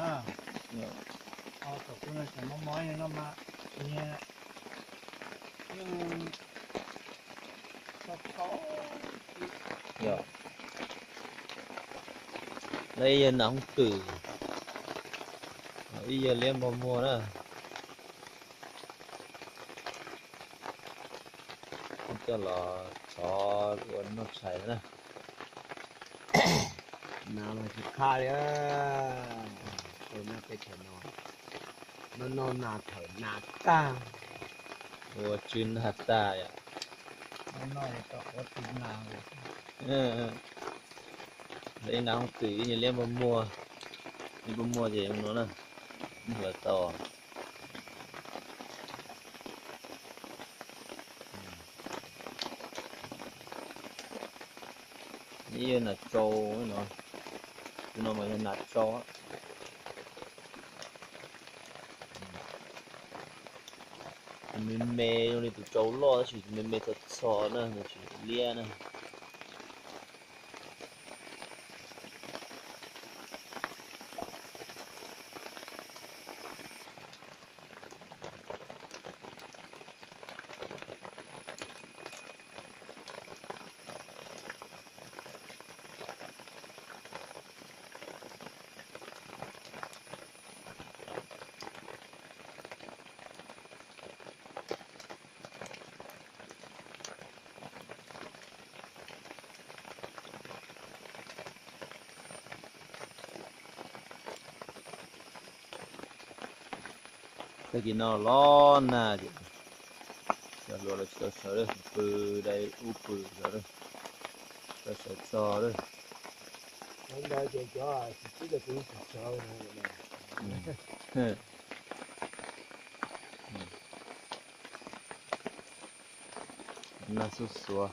Yog, lawv ib yawg nas hooj twm, ib yawg liab npog muag na. Coj los txhov ua noj tshais na. Nas mas tsis qha li, ua noj peb thaum no, noj noj nas thaum nas tag, ua tsw nas tag yom. Ib nas hooj twm ib yawg liab npog muag, liab npog muag ces no na, hlawv tau. Ib yawg nas tsau no, tus no mas yog nas tsau. Tus me me zoo li tus tsau loj tab sis tus me me txho txho na, nws tsis liab na. Tag kis no los nag ces cov hluas los tsis tau sawv lawm, pw dai ub pw sawv lawm, tsis tau sawv txog lawm. Nag xuj xuav.